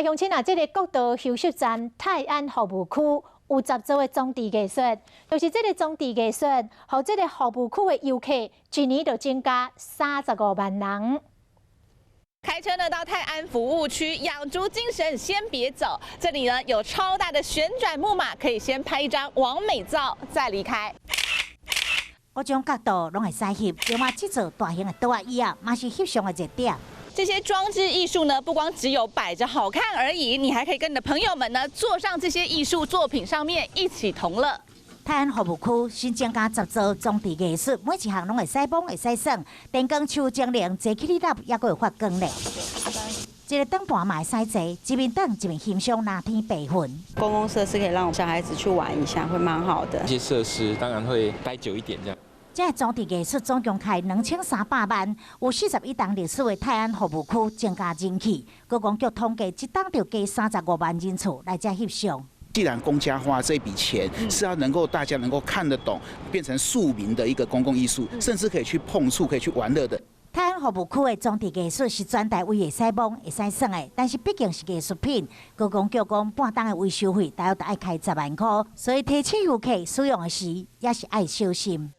鄉親啊，這个國道休息站泰安服務區有10座的裝置藝術，就是這个裝置藝術，予這个服務區的遊客一年就增加35萬人。開車呢到泰安服務區，養足精神，先別走。這裡呢有超大的旋轉木馬，可以先拍一張網美照再離開。各種角度攏會使翕，另外這座大型的桌仔椅仔，嘛是翕相的熱點。這些裝置藝術呢，不光只有擺着好看而已，你還可以跟你的朋友們呢坐上這些藝術作品上面一起同樂。泰安服務區新增加十座裝置藝術，每一項攏會使摸會使耍，電光樹精靈坐起立也閣會發光咧。一个轉盤嘛會使坐，一面轉一面欣賞藍天白雲。公共設施可以讓小孩子去玩一下，會蠻好的。這些設施當然會待久一點，這樣。這个裝置藝術總共開2300萬，有41冬歷史的泰安服務區增加人氣。觀光局統計，這冬就加35萬人次來遮翕相。既然公家花這筆錢，是要能夠大家能夠看得懂，變成庶民的一個公共藝術，甚至可以去碰觸、可以去玩樂的。泰安服務區的裝置藝術是全台唯一會使摸、會使耍的，但是畢竟是藝術品，觀光局講半冬的維修費大約愛開10萬塊，所以提醒遊客使用的時也是愛小心。